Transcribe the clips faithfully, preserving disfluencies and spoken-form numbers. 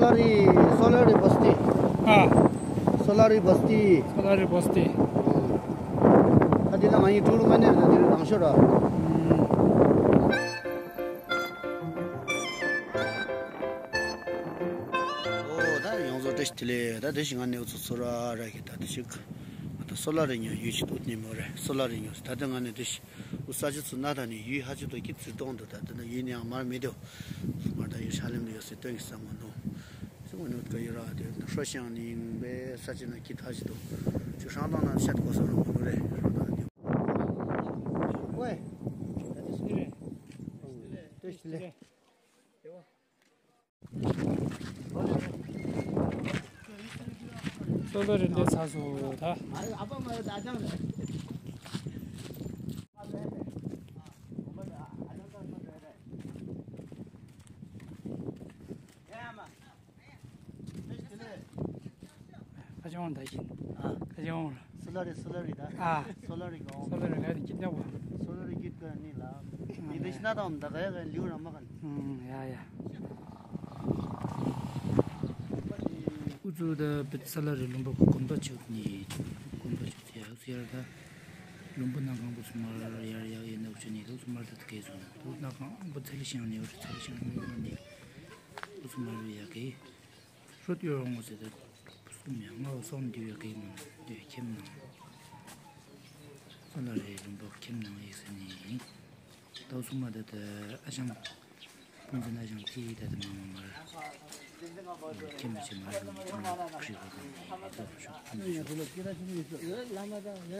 Solari, Solari बस्ती। हाँ। Solari बस्ती। Solari बस्ती। ད་འདི་ལ་ང་ཡི་ཀྲུ་རུ་མ་ནེར་ད་འདི་ལ་ནང་ཤོར་ར། ཨོ་ད་ཡོངས་རྫོགས་བཀྲ་ཤིས་བདེ་ལེགས། ད་དེ་ཞིག་ང་ནེའུ་ཚོ་ཚོ་ར་ར་གི་ད་དེ་ཞིག་ད་སོ་ལ་རི་ཉོ་ཡུལ་ཞིག་ཏུ་ཉིན་མོ་རེད། སོ་ལ་རི་ཉོ་ད་ལྟ་ང་ནི་དེ་ཞིག་ཨུ་ས་ཆུ་ཚོད་ན་ད་ནི་ཡུལ་ཧ་ཅི་ཏོ་ཀི་ཙི་ཏོང་དུ་ད་ལྟ་ན་ཡུལ་ནི་ཡང་མར་མི་དེའོ། མར་ད་ཡུལ་ཧྲ་ལེམ་རི་ཡོ་སི་ཏོན་གི་ས་མོ་ནོ། སི་མོ་ནོ་ཀ་ཡུ་ར་དེ་ཧྲོ་ཤང་ནི་ཡིན་པས་ས་ཆི་ན་ཀི་ཐ་ཞི་ཏོ། ཆུ་ཧྲང་ཏང་ན་ཤད་གོ་ས་རོ་མོ་རེ་ཧྲོ་ཏང་དེ། ཝེ། ཏེ་ཤི་ལེ། སོ་ལོ་རི་འདི་ཚ་སོ་ད། ཁ་ཆེ་འོང་ད་ཡིན། ཨ། ཁ་ཆེ་འོང་། སོ་ལ་རི་སོ་ལ་རི་ད། ཨ། སོ་ལ་རི་གོང་། སོ་ལ་རི་ག་དེ་སྐྱིད་ཉག་པོ། སོ་ལ་རི་སྐྱིད་ག་ནི་ལ། ནི་དེ་ཤི་ན་དང་ད་ག་ཡ་ག་ལིའུ་ར་མ་ག་ནི། ཨུམ་ཡ་ཡ། ཨུ་ཚུགས་ད་བེད་ས་ལ་རི་ལུང་པ་གོམ་པ་ཆུག་ནི། གོམ་པ་ཆུག་ཡ་ཟེར་ད། ལུང་པ་ནང་གང་པོ་ཚུ་མར་ཡར་ཡ་ཡིན་ན་ཆུ་ནི་དུ་ཚུ་མར་ད་གེ་སོང་དུ་ནང་གང་པོ་ཚ་ལི་ཤང་ནི་ཡོད་ཚ་ལི་ཤང་ནི་ཡོད་ནི། དུ་ཚུ་མར་ཡ་གེ། ཧྲོད་ཡོ་རོང་ངོ་ཟེར་ཏེ། སུམ་ཡང་ང་བ་སོང་འདི་ཡོད་གི་མོ་འདི་ཁྱིམ་ནང་། སོ་ལ་རེ་ལུང་པ་ཁྱིམ་ནང་ཡིག་ས་ནི། ཏའུ་སུ་མ་ད་ད་ཨ་ཞང་། ཕུན་ཚུན་ཨ་ཞང་ཏི་ད་ད་མ་མ་མར། ཁྱིམ་ཆེ་མ་རུ་ནི་ཁྱིམ་ཁྲི་གོ་དང་ནི་ཏོ་ཤོག་ཕུན་ཚུན་ཤོག་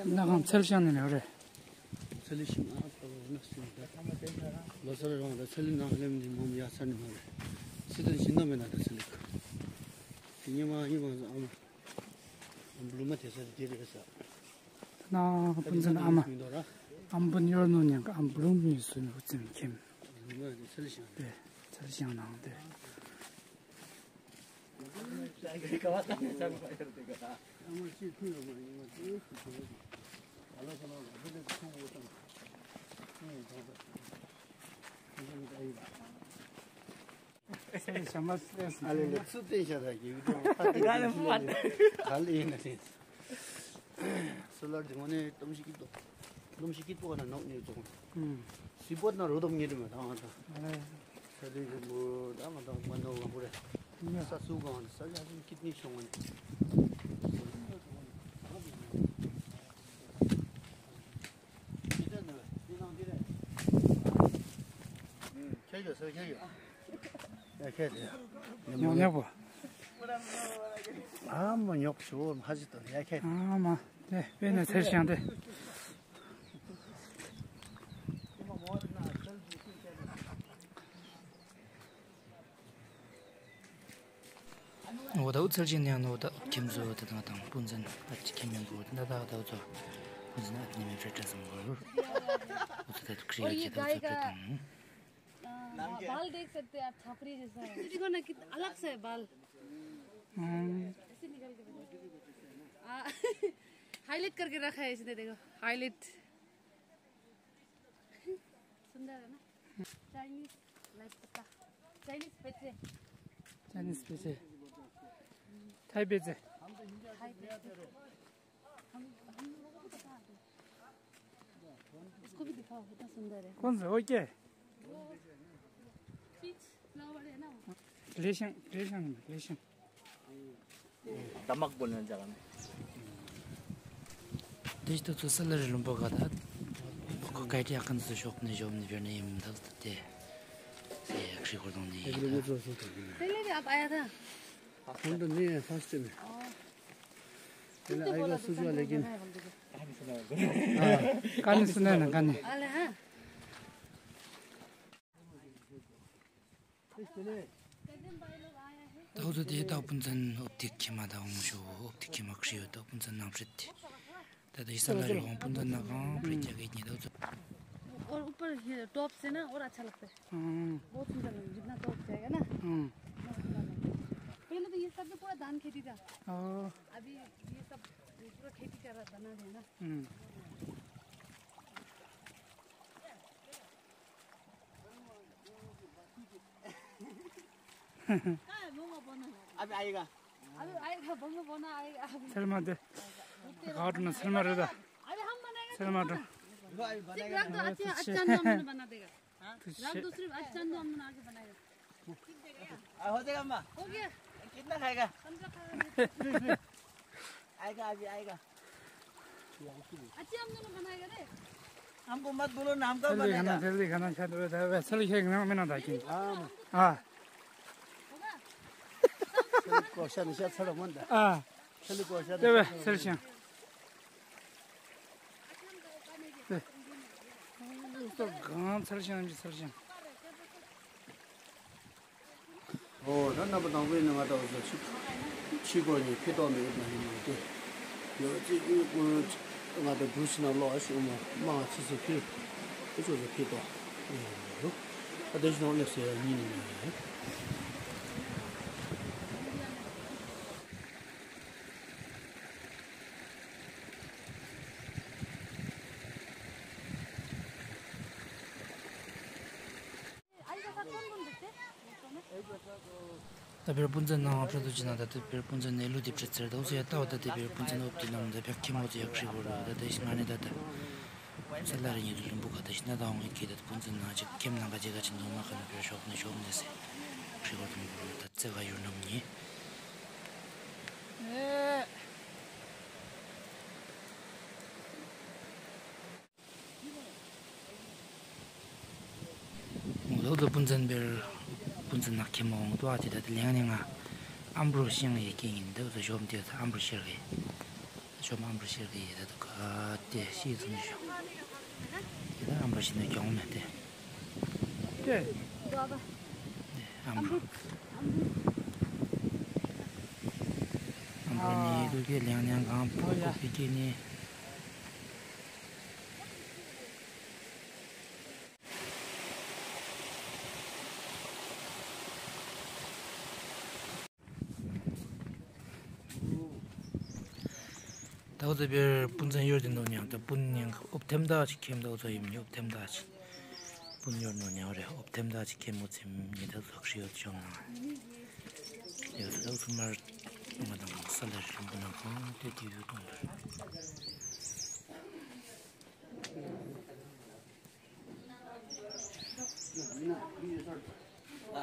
ན་གང་ཚལ་ཤང་ནི་ནི་རེད། ཚ་ལི་ཤིང་ཨ་ཏོ་ན་སུ་ད། ལོ་སར་རང་ད་ཚ་ལི་ནང་ལེམ་ནི་མོམ་ཡ་ཚ་ནི་མ་རེད། སི་ཏན་ཤིང་ན་མེ་ན་ད་ཚ་ལི་ཁ། དེ་ཉི་མ་ཉི་མ་ཟ་ཨ་མ། ཨམ་བུ་ལུ་མ་དེ་ས་དེ་རེད་ས། ད་ན་ཕུན་ཚུན་ཨ་མ། མི་འདོ་ར། ཨམ་བུ་ཉོར་ནོ་ཉང་ག་ཨམ་བུ་ལུ་མི་སུ་ནོ་ཚིམ་ཁྱིམ། ལུ་མ་དེ་ཚ་ལི་ཤང་། དེ་ཚ་ལི་ཤང་ནང་དེ། ཨ་ལེ་ལེ་ཚུར་བསྟན་བཞག་ད་ཡིག་ཏོ་ཧ་ཏི་ག་ལེ་མ་ད། ག་ལེ་ཡིན་ན་ལེ། སོ་ལར་དེ་ངོ་ནས་གཏམ་ཞིག་གི་ཏོ། གཏམ་ཞིག་གི་ཏོ་ན་ནོག་ཉེ་ཙོང་། སི་པོ་ན་རོ་དོམ་ཉེ་རེ་མ་ད་ང་ད། ས་ལེ་རེ་མོ་ད་ང་ད་མ་ནོ་ག་མོ་རེ། ས་སུ་གང་ས་ཡ་ཞིག་ཀིད་ནི་ཤོང་ངན། ཁྱེད་ཡོད་ས་ཁྱེད་ཡོད། ཡ་ཁྱེད་དེ། ཉོག་ཉོག་པོ། ཨ་མ་ཉོག་ཞུ་མ་ཞིག་ཏུ་ཡ་ཁྱེད། ཨ་མ་དེ་དཔེ་ན་ཚེར་ཤང་དེ། འོ་ད་འུ་ཚལ་ཅན་ཡང་ནོ་ད་ཁྱིམ་བཟོ་དེ་དང་དང་སྤུན་ཚན་ཨ་ཅི་ཁྱིམ་ཡང་གོ་ད་ད་ད་ཚོ་སྤུན་ཚན་ཨ་ནི་མེ་ཕྲེད་ཕྲེད་སམ་གོ་འུ་ཚོ་ད་ཁྲི་ཡ་ཁྱེད་ད་འུ་ཚོ་ཕྲེད་དང་། हाँ, बाल देख सकते हैं आप, छपरी जैसा है। देखो ना, कितना अलग सा है बाल। हम्म। ऐसे निकल के देखो। आ, हाईलाइट करके रखा है इसने, देखो, हाईलाइट। सुंदर है ना? चाइनीज लाइफ पता। चाइनीज पेचे। चाइनीज पेचे। थाई पेचे। थाई पेचे। हम, हम लोगों को पता है। उसको भी दिखाओ, कितना सुंदर है। कौन सा? वो क्या है? वो पीच फ्लावर है ना वो। ग्लेशियन, ग्लेशियन, ग्लेशियन। दमक बोलने जगह में। དེ་ལྟ་ཚོ་སི་ལ་རི་ལུང་པ་ག་ད། ཁོ་ག་ཏི་ཨ་ཁན་སི་ཤོག་ནི་ཞོབ་ནི་བྱོན་ནི་ཡིན་ད་དེ། སེ་ཡག་ཤི་ཁོ་དང་ནི་ཡིན་ད། पहले भी आप आया था? हम तो नहीं है, फर्स्ट टाइम है। पहले आएगा सोचा, लेकिन हाँ, कानी सुना ना, कानी। ད་འུ་ཚོ་དེ་ད་སྤུན་ཚན་ཨོབ་ཏིག་ཁྱིམ་མ་ད་འོང་ཤོ་ཨོབ་ཏིག་ཁྱིམ་མ་ཁྲི་ཡོད་ད་སྤུན་ཚན་ནང་ཁྲི་དེ། ད་ད་ཡི་ས་ལ་རི་འོང་སྤུན་ཚན་ནང་གང་ཁྲི་རྒྱ་གི་ཉི་ད་འུ་ཚོ། और ऊपर ये टॉप से ना और अच्छा लगता है। हम्म। बहुत सुंदर लगता है, जितना टॉप जाएगा ना। हम्म। बहुत सुंदर लगता है। पहले तो ये सब में पूरा धान खेती था। ओ। अभी ये सब पूरा खेती कर रहा, बना दिया ना। हम्म। अभी आएगा। अभी आएगा, बम बना आएगा अभी। ཚེར་མ་དེ། ག་འགྲོ་ན་ཚེར་མ་རེད་ད། अभी हम बनाएगा। ཚེར་མ་འགྲོ། रुको, अभी सिर्फ बनाएगा। रख दो, अच्छे, अच्छा अंडा हमने बनाएगा। हाँ? तो रख दो, सिर्फ अच्छा अंडा हम बना के बनाएगा। आ, हो जाएगा अम्मा। हो गया। कितना खाएगा? पंद्रह खाएगा। आएगा, अभी आएगा। अच्छे हम दोनों बनाएगा रे। हमको मत बोलो ना, हम कब ཚལ་ལི་ཁ་ན། बनाएगा? ཚལ་ལི་ཁ་ན་ཆ་འདོད་ད་བས་ཚལ་ལི་ཁ་ན་མེད་ན་ད་ཀྱིན། ཨ། ཚལ་ལི་ཀོ་ཤ་ནི་ཤ་ཚལ་མོ་འདི། ཨ། ཚལ་ལི་ཀོ་ཤ་ནི་དེ་བས་ཤ་ཚལ་ཤང་། དེ། ཚལ་གང་ཚལ་ཤང་ཅི་ཚལ་ཤང་། ཨོ། ད་རྣམ་པ་དང་པོའི་ནང་ང་ད་འུ་ཚོ་ཕྱི་ཕྱི་སྐོར་ནས་ཕེབས་ཐོག་མེད་ན་ཡིན་མོད་དེ། ཡོད་ཅིག་ང་ད་འབུ་ཕྱི་ནང་ལོག་ཞིག་མ་མང་ཆེ་ཚོ་ཕེབས། འུ་ཚོ་ཚོ་ཕེབས་ཐོག་ཡོད། ད་དེ་ཕྱི་ནང་སླེབས་ཟེར་ཡ་ཉིན་ནས་ཡོད། ད་བེར་སྤུན་ཚན་ནང་ཁྲོད་དུ་ཅི་ན་ད་དེ་བེར་སྤུན་ཚན་ནས་ལུས་དེབ་ཁྲིད་ཚར་ད་འུ་ཚོ་ཡ་ལྟ་བ་ད་དེ་བེར་སྤུན་ཚན་འོབ་དེ་ནང་ད་བེར་ཁྱི་མོ་ཚོ་ཡག་ཁྲི་བོར་ད་དེ་ང་ནི་ད་ད་ཚེ་ལ་རེ་ཉིད་དུ་ལུམ་བུ་ག་ད་ཤི་ན་ད་འོང་གི་ད་སྤུན་ཚན་ནང་ཅིག་ཁྱིམ་ནང་ག་ཅིག་ག་ཅིག་འདུག་མ་ག་ན་བེར་ཤོག་ནི་ཤོག་ནི་སེ་ཁྲི་བོར་དུ་མི་བོར་ད་ཚེ་ག་ཡོར་ནམ་ཉེ། ངོ་ལོག་ཏུ་སྤུན་ཚན་བེར་སྤུན་ཚན་ནག་ཁྱི་མོ་འོང་དུ་ཨ་ཅི་ད་དེ་ལེང་ནི་ང་ཨམ་བྲོ་ཤིང་ཡི་ཀི་ཡིན་འདུག་ད་ཞོམ་དེ་ད་ཨམ་བྲོ་ཤེར་གི་ཞོམ་ཨམ་བྲོ་ཤེར་གི་ཡི་ད་དུ་ག་དེ་ཤི་ཚུན་ཞོ་དེ་ད་ཨམ་བྲོ་ཤིང་ནི་གྱོང་མེད་དེ་དེ་ཨམ་བྲོ་ཨམ་བྲོ་ནི་ཡི་དུ་ཀི་ལེང་ནི་གང་པོ་ཀོ་ཀི་ཀི་ནི། ད་འུ་ཚོ་བེར་སྤུན་ཚན་ཡོར་དེ་ནོ་ཉང་ད་སྤུན་ཉང་ཨོབ་ཐེམ་ད་ཅིག་ཁེམ་ད་འུ་ཚོ་ཡིན་ནི་ཨོབ་ཐེམ་ད་ཅིག་སྤུན་ཡོར་ནོ་ཉང་རེ་ཨོབ་ཐེམ་ད་ཅིག་ཁེམ་མོ་ཚེམ་ཉི་ད་ལོག་ཤི་ཡོད་ཅོང་ན་ཡོད་ད་འུ་ཚོ་མར་ང་དང་ས་ལ་རི་ལུང་པོ་ནང་གང་དེ་དེ་ཡོད་དང་དུ།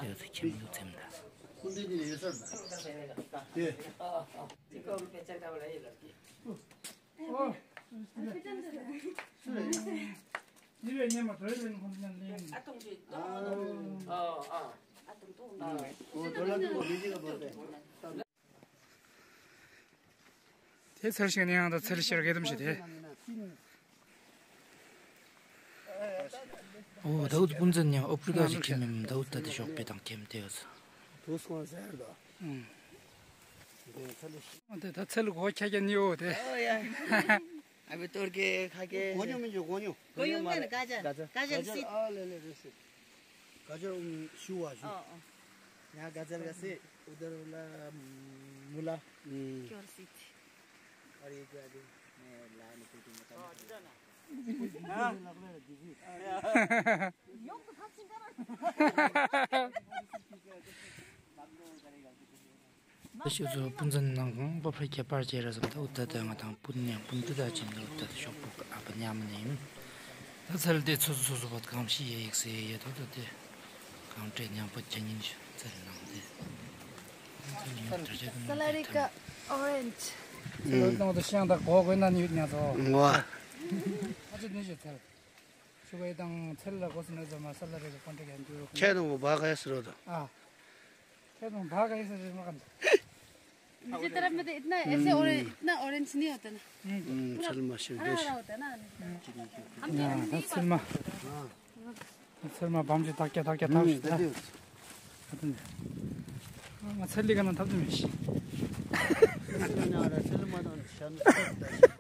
ཡོད་ཚད་ཁྱིམ་ལུགས་ཚེམ་ད། དེ་ཚར་ཞིག་ནས་ཡང་ད་ཚར་ཤར་གེ་དམ་ཞིག་དེ། ཨོ་ད་འུ་སྤུན་ཚན་ནས་ཨོ་ཕྲུ་ག་ཞིག་ཁེམ་མེམ་ད་འུ་ད་དེ་ཞོགས་པའི་དང་ཁེམ་དེ་ཡོད། དུ་སོང་ཟེར་དོ། ཨུམ། དེ་ཚར་ལ་ཤི། དེ་ད་ཚལ་གོ་ཁྱ་ཁྱ་ནི་ཡོད་དེ། ཨོ་ཡ། अभी तोड़ के खा के। गोन्यो में जो गोन्यो। गोन्यो में गाजर। गाजर। गाजर सीड। आ, ले, ले, ले, सीड। गाजर, उम, शुवा, शु। ओ, ओ। यहाँ गाजर का से, उधर वाला, उम, मूला। हम्म। Cure seed. और ये क्या अभी मैं लाने पेटी में कम। हाँ। ཡོང་དུ་ཐབས་ཤིག་ག་ར། ཤོད་ཚོ་སྤུན་ཚན་ནང་གང་པོ་ཕ་ཁྱད་པར་ཅེ་ར་ཙམ་ད་འུ་ད་ད་ང་དང་སྤུན་ནས་སྤུན་ཏི་ད་ཅིན་ད་འུ་ད་ཤོག་པོ་ཨ་པ་ཉམ་ནས་ཡིན། ད་ཚལ་དེ་ཚོ་ཚོ་ཚོ་བ་གང་ཤི་ཡེ་ཡིག་སེ་ཡེ་ད་ད་དེ་གང་སྤྲད་ཉམ་པོ་ཅན་ཡིན་ཤི་ཚལ་ནང་དེ། ཚལ་ཡོད་དར་ཅེ་ད་ས་ལ་རི་ཀ་ཨོ་རེན་ཇི། ཚལ་ནང་དུ་ཤང་དང་གོ་གོས་ན་ནི་ཡོད་ཉ་ཚོ། ང་ཨ་ཅེ་ནི་ཤི་ཚལ། ཆུ་བའི་དང་ཚལ་ལ་གོ་སི་ན་ཛ་མ་ས་ལ་རི་ཀ་ཀོན་ཏྲེ་ཀ་འདུ་རོ། ཁྱེད་ནང་བ་ག་ཡ་སི་རོ་ད། ཨ། ཁྱེད་ནང་བ་ག་ཡ་སི་རི་མ་གམ། इसी तरफ में तो इतना ऐसे ऑरेंज, इतना ऑरेंज नहीं होता ना। हम्म, ཚལ་མ་ཤིང་དུ། ཧ་ར་ཧ་ར་བོ་དེ་ན། ཚལ་མ། ཚལ་མ་བམ་ཅི་དག་ཀྱ་དག་ཀྱ་ཐག་ཞིག་ད། ང་ཚལ་ལི་ག་ན་ཐབས་དུ་མི་ཤི། ཚལ་མ་དང་ཤ་ནུ།